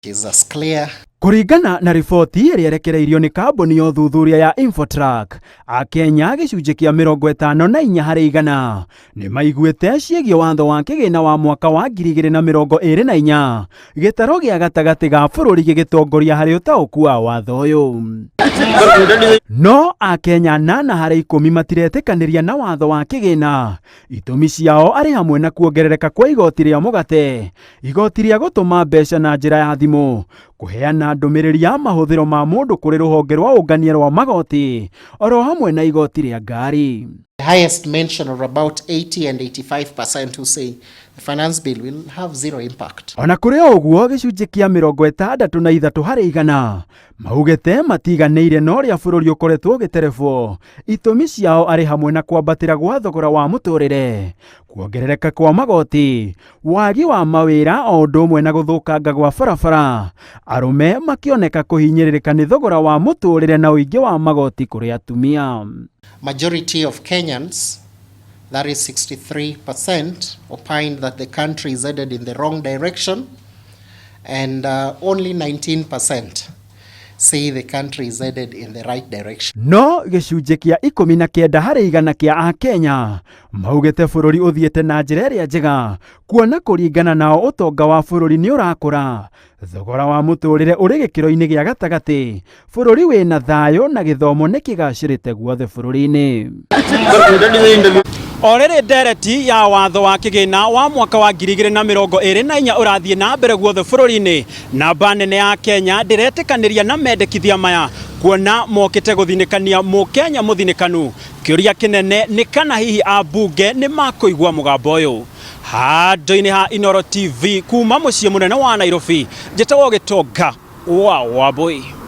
Is as clear. Kũringana na riboti ĩrĩa ĩrekereirio nĩ kambuni ya ũthuthuria ya Infotrack, Akenya gĩcunjĩ kĩa 54 harĩ igana nĩ maiguĩte ciĩgiĩ watho wa kĩgĩna wa mwaka wa 2024, gĩtaro gĩa gatagatĩ ga bũrũri gĩgĩtongoria harĩ ũtaũku wa watho ũyũ. No Akenya 8 harĩ 10 matiretĩkanĩria na watho wa kĩgĩna. Itũmi ciao arĩ hamwe na kuongerereka kwa igoti rĩa mũgate, igoti rĩa gũtũma mbeca na njĩra ya thimũ, kũheana ndũmĩrĩri ya mahũthĩro ma mũndũ kũrĩ rũhonge rwa ũngania rwa magoti, oro hamwe na igoti rĩa ngari. The highest mention of about 80 and 85% who say the finance bill will have zero impact. Ona kũrĩ o ũguo, gĩcunjĩ kĩa 63 harĩ igana maugĩte matiganĩire na ũrĩa bũrũri ũkoretwo ũgĩterebwo. Itũmi ciao arĩ hamwe na kwambatĩra gwa thogora wa mũtũrĩre, kuongerereka kwa magoti, wagi wa mawĩra, o ũndũ ũmwe na gũthũkanga gwa barabara, arũme makĩoneka kũhinyĩrĩrĩka nĩ thogora wa mũtũrĩre na ũingĩ wa magoti kũrĩ atumia. Majority of Kenyans, that is 63%, opined that the country is headed in the wrong direction, and only 19% say the country is headed in the right direction. No gĩcunjĩ kĩa 19 harĩ igana kĩa Akenya maugĩte bũrũri ũthiĩte na njĩra ĩrĩa njega, kuona kũringana nao ũtonga wa bũrũri nĩ ũrakũra, thogora wa mũtũrĩre ũrĩ gĩkĩro-inĩ gĩa gatagatĩ, bũrũri wĩna thayũ na gĩthomo nĩ kĩgacĩrĩte guothe bũrũri-inĩ. O rĩrĩ ndereti ya watho wa kĩgĩna wa mwaka wa 2024 ũrathiĩ na mbere guothe bũrũri-inĩ, namba nene ya Kenya ndĩretĩkanĩria na mendekithia maya, kuona mokĩte gũthinĩkania mũkenya mũthinĩkanu. Kĩũria kĩnene nĩ kana hihi ambunge nĩ makũigua mũgambo ũyũ. Handũ-inĩ ha Inooro TV kuma mũciĩ mũnene wa Nairobi, njĩtagwo Gĩtonga wa Wambui.